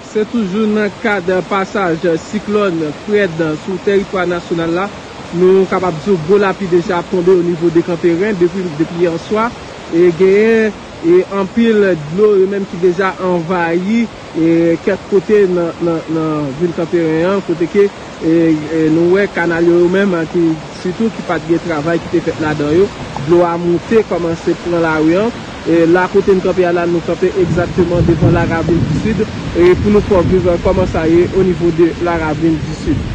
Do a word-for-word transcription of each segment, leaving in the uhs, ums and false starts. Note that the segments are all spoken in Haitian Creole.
Se toujou nan kad pasaj siklòn Fred sou teritwa nasyonal la. Nou kapab di w gwo lapli deja ap tonbe o nivo de Kanperen depi, depi yè swa. E genyen e anpil dlo yo menm ki deja anvayi e kèk kote nan, nan, nan vil Kanperen an, kote ke e, e nou wè kanal yo, yo menm ki sitou ki pa t gen travay ki te fèt ladan yo, dlo a moute, kòmanse pran lari an. E la kote n kanpe a la, nou kanpe egzakteman devan Laravin di Sid. E pou nou fè w viv kòman sa ye o nivo de Laravin di Sid.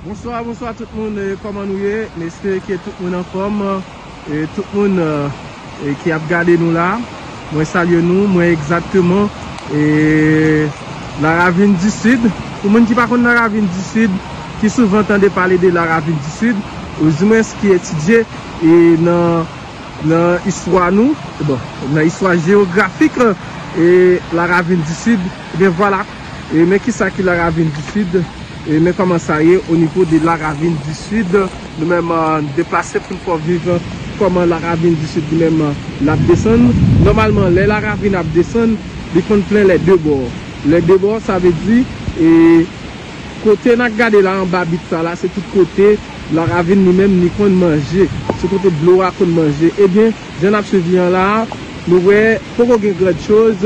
Bonswa, bonswa tout moun, e, kòman nou ye? M espere ke tout moun anfòm, e, tout moun, e, e, ki ap gade nou la. Mwen salye nou, mwen egzakteman, e, Laravin di Sid. Pou moun ki pa konn Laravin di Sid, ki souvan tande pale de Laravin di Sid, ouzimwens ki etidye, e, nan nan istwa nou, bon, nan istwa jewografik, e, Laravin di Sid, ebyen vwala. E, men kisa ki Laravin di Sid, e, men kòman sa ye o nivo de Laravin di Sid. Nou menm, e, deplase pou n fè w viv kòman Laravin di Sid li menm, e, l ap desann. Nòmalman, lè Laravin ap desann, li konn plen lè de bò. Lè de bò, sa vle di, e, kote n ap gade la, anba bit sa la, se tout kote Laravin li menm li konn manje. Se kote dlo a konn manje. Ebyen, jan n ap swiv li an la a, nou wè poko gen gran choz,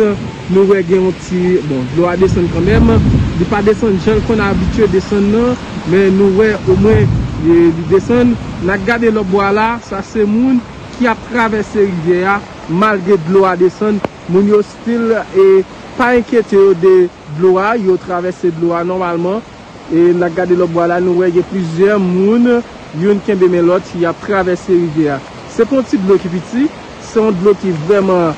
nou wè gen yon ti, bon, dlo a desann kanmenm, li pa desann jan l konn abitye desann nan, men nou wè omwen, e, li desann. N ap gade lòt bò a la, sa se moun ki ap travèse rivyè a, malgre dlo a desann, moun yo still, e, pa enkyete yo de dlo a, yo travèse dlo a nòmalman. E n ap gade lòt bò a la, nou wè gen plizyè moun, youn kenbe men lòt, y ap travèse rivyè a. Se pa yon ti dlo ki piti, se yon dlo ki vrèman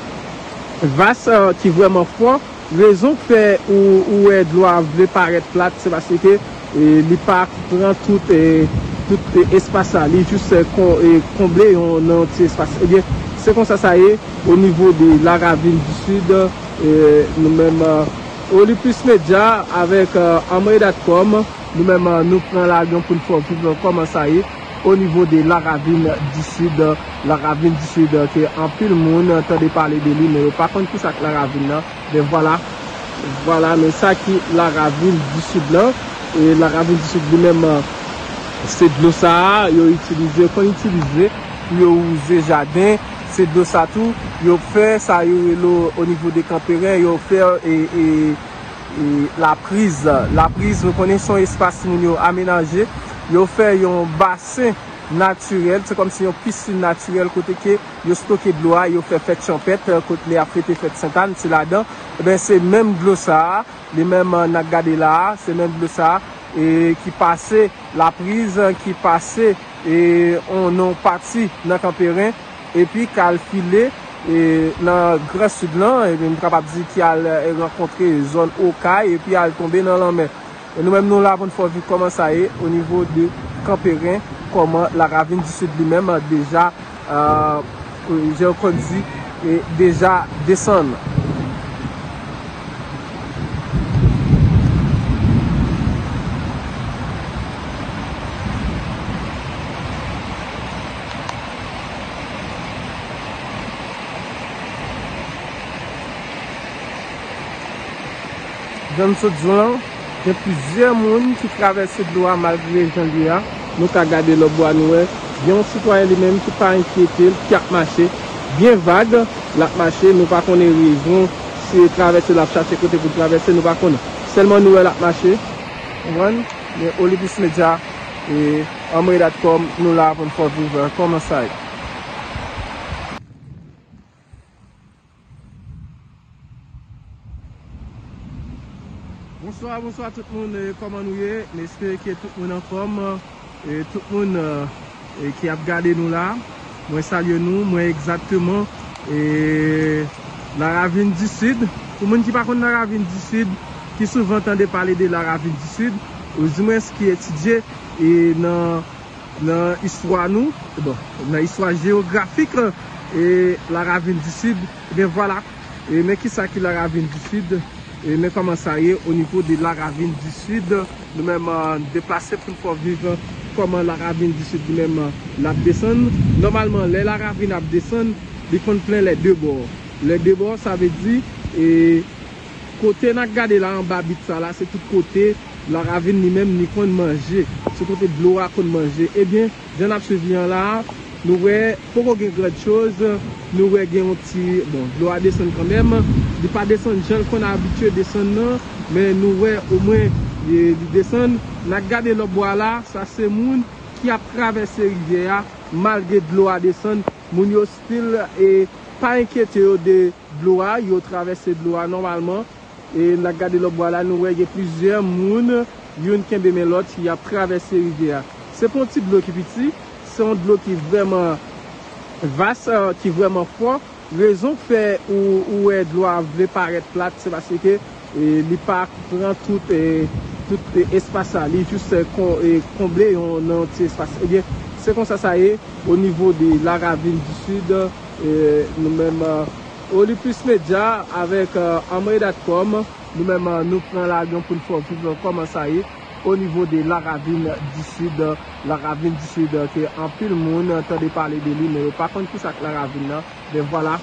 vas, e, ki vrèman fò. Rezon k fè ou, ou wè dlo a vle parèt plat, se paske, e, li pa pran tout, e, tout, e, espas la. Li jis, e, kon-, e, konble yon, nan yon ti espas. Ebyen, se konsa sa ye o nivo de Laravin di Sid, e, nou menm, e, Olympus Media avèk, e, Amway dot com, nou menm, e, nou pran lari an pou n fè w viv kòman sa ye o nivo de Laravin di Sid, Laravin di Sid, ke anpil moun tande pale de li, men yo pa konn kisa k Laravin nan. Men vwala, vwala, men sa ki Laravin di Sid lan. E Laravin di Sid li menm, se dlo sa a yo itilize, yo konn itilize pou yo wouze jaden, Se dlo sa tou, yo fè sa yo rele o nivo de Kanperen, yo fè e, e, e, lapriz. Lapriz, nou konnen se yon espas moun yo amenaje, yo fè yon basen natirèl, se kòmsi yon pisin natirèl kote ke yo stoke dlo a, yo fè fèt chanpèt, kote lè y ap fete fèt Sentàn, se ladan. Ebyen, se menm dlo sa a, li menm, n ap gade la a, se menm dlo sa a, e ki pase Lapriz, ki pase e, on, nan pati nan Kanperen, epi k al file e, nan Gran Sid lan, epi m kapab di ki al e, rankontre zòn Okay, epi al tonbe nan lanmè. E nou menm nou la pou n fè w viv kòman sa ye o nivo de Kanperen, kòman Laravin di Sid li menm deja, e, jan yo konn di, e, deja desann. Jan m sot di w lan, gen plizyè moun ki travèse dlo a malgre jan l ye a. Nou ka gade lòt bò a, nou wè gen yon sitwayen li menm ki pa enkyete l, ki ap mache byen vag, l ap mache, nou pa konnen rezon, se travèse l ap chache kote pou l travèse, nou pa konnen. Sèlman nou wè l ap mache, konprann? Men Olympus Media e Anmwey dot com, nou la pou n fè w viv kòman sa ye. Bonswa, bonswa tout moun, e, kòman nou ye? M espere ke tout moun anfòm, e, tout moun, e, e, ki ap gade nou la. Mwen salye nou, mwen egzakteman, e, Laravin di Sid. Pou moun ki pa konn Laravin di Sid, ki souvan tande pale de Laravin di Sid, oudimwens ki etidye, e, nan nan istwa nou, bon, nan istwa jewografik, e, Laravin di Sid, ebyen vwala. E men kisa ki Laravin di Sid, e men kòman sa ye o nivo de Laravin di Sid. Nou menm, e, deplase pou n fè w viv kòman Laravin di Sid li menm, e, l ap desann. Nòmalman, lè Laravin ap desann, li konn plen lè de bò. Lè de bò, sa vle di, e, kote n ap gade la anba bit sa la, se tout kote Laravin li menm li konn manje. Se kote dlo a konn manje. Ebyen, jan n ap swiv li an la a, nou wè poko gen gran choz, nou wè gen yon ti, bon, dlo a desann kanmenm, li pa desann jan l konn abitye desann nan, men nou wè omwen, e, li desann. N ap gade lòt bò a la, sa se moun ki ap travèse rivyè a, malgre dlo a desann, moun yo still, e, pa enkyete yo de dlo a, yo travèse dlo a nòmalman. E n ap gade lòt bò a la, nou wè gen plizyè moun, youn kenbe men lòt, y ap travèse rivyè a. Se pa yon ti dlo ki piti, se yon dlo ki vrèman vas, e, ki vrèman fò. Rezon k fè ou, ou wè dlo a vle parèt plat, se paske, e, li pa pran tout, e, tout, e, espas la. Li jis, e, kon-, e, konble yon, nan yon ti espas. Ebyen, se konsa sa ye o nivo de Laravin di Sid, e, nou menm, e, Olympus Media avèk, e, Anmwey dot com, nou menm, e, nou pran laryè pou n fè w viv kòman sa ye o nivo de Laravin di Sid, Laravin di Sid, ke anpil moun tande pale de li, men yo pa konn kisa k Laravin nan. Men vwala,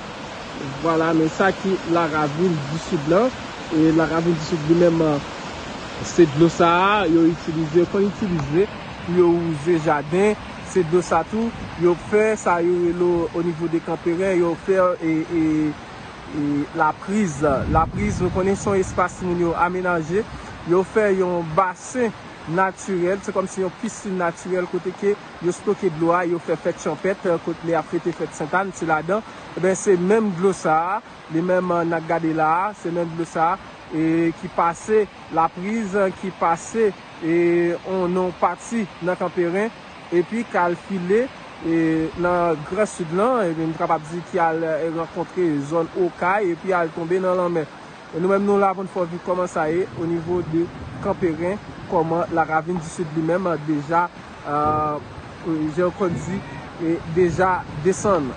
vwala, men sa ki Laravin di Sid lan. E Laravin di Sid li menm, se dlo sa a yo itilize, yo konn itilize pou yo wouze jaden. Se dlo sa tou, yo fè sa yo rele o nivo de Kanperen, yo fè, e, e, e, lapriz. Lapriz, nou konnen se yon espas moun yo amenaje. Yo fè yon basen natirèl, se kòmsi yon pisin natirèl kote ke yo stoke dlo a, yo fè fèt chanpèt, kote lè y ap fete fèt Sentàn, se ladan. Ebyen, se menm dlo sa a, li menm, n ap gade la a, se menm dlo sa a, e, ki pase Lapriz, ki pase, e, on, nan yon pati nan Kanperen, epi k al file, e, nan Gran Sid lan, epi m kapab di ki al, e, rankontre zòn Okay, epi al tonbe nan lanmè. E nou menm nou la pou n fè w viv kòman sa ye o nivo de Kanperen, kòman Laravin di Sid li menm deja, e, jan yo konn di, e, deja desann.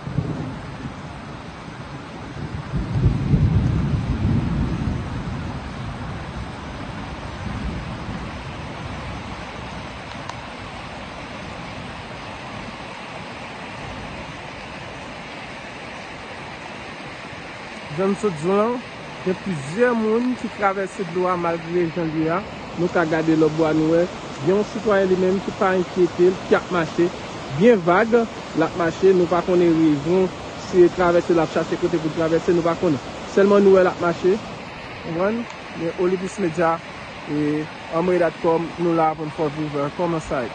Jan m sot di w lan, gen plizyè moun ki travèse dlo a malgre jan l ye a. Nou ka gade lòt bò a, nou wè gen yon sitwayen li menm ki pa enkyete l, ki ap mache byen vag, l ap mache, nou pa konnen rezon, e travèse, l ap chache kote pou l travèse, nou pa konnen. Sèlman nou wè l ap mache. Konprann? Men Olibus Media e Anmwe dot com, nou la pou n fè w viv, euh, kòman sa ye.